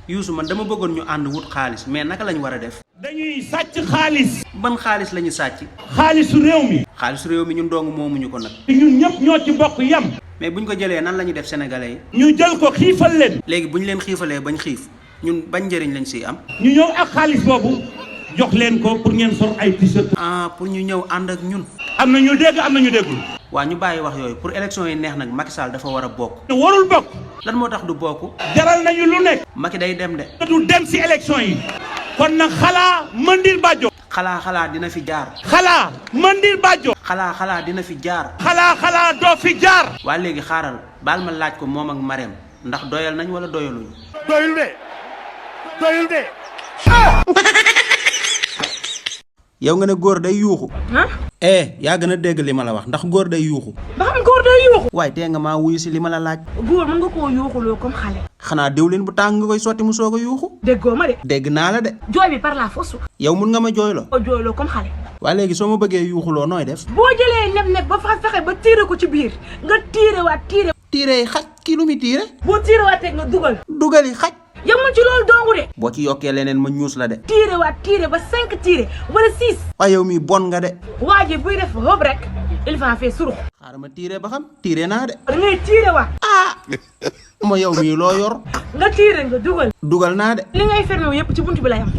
Youssou man dama bëggoon ñu ànd wut xaalis mais naka lañ war a def. dañuy sàcc xaalis. ban xaalis la ñu sàcc. xaalisu réew mi. xaalisu réew mi ñun dong moomuñu ko nag. ñun ñëpp ñoo ci bokk yam. mais buñ ko jëlee nan la ñuy def sénégalais yi. ñu jël ko xiifal leen. léegi buñ leen xiifalee bañ xiif ñun bañ njëriñ lañ siy am. ñu ñëw ak xaalis boobu jox leen ko pour ngeen sol ay t-shirt. pour ñu ñëw ànd ak ñun. am na ñu dégg am na ñu déggul. waa ñu bàyyi wax yooyu pour élection yi neex nag Macky Sall dafa war a bokk. warul bokk. lan moo tax du bokk. jaral nañu lu nekk. Macky day dem de. du dem si élection yi. kon nag xalaa Mandir Bajo. xalaa dina fi jaar. xalaa Mandir Bajo. xalaa dina fi jaar. xalaa doo fi jaar. waa léegi xaaral baal ma laaj ko moom ak Marème ndax doyal nañ wala doyaluñu. doyul de. yow nga ne góor day yuuxu. yaa gën a dégg li ma la wax ndax góor day yuuxu. ba xam góor day yuuxu. waaye tee nga maa wuyu si li ma la laaj. góor mën nga koo yuuxuloo comme xale. xanaa diwlin bu tàng nga koy sotti mu soog a yuuxu. déggoo ma de. dégg naa la de. jooy bi par la force. yow mun nga ma jooyloo. ko jooyloo comme xale. waaye léegi soo ma bëggee yuuxuloo nooy def. boo jëlee neb ba fa fexe ba tiire ko ci biir nga tiire waat tiire. tiire xaj kii lu muy tiire. boo tiire waatee nga dugali xaj. yamul ci loolu dongu de. boo ci yokkee leneen ma ñuus la de. tiire waat tiire ba 5 tiire wala 6. waaye yow mii bon nga de. waa ji buy def hoob rek il va faire surux. xaaral ma tiire ba xam tiire naa de. da ngay tiire waat. ma yow mii loo yor. nga tiire nga dugal. dugal naa de. li ngay fermé yëpp ci buntu bi lay am.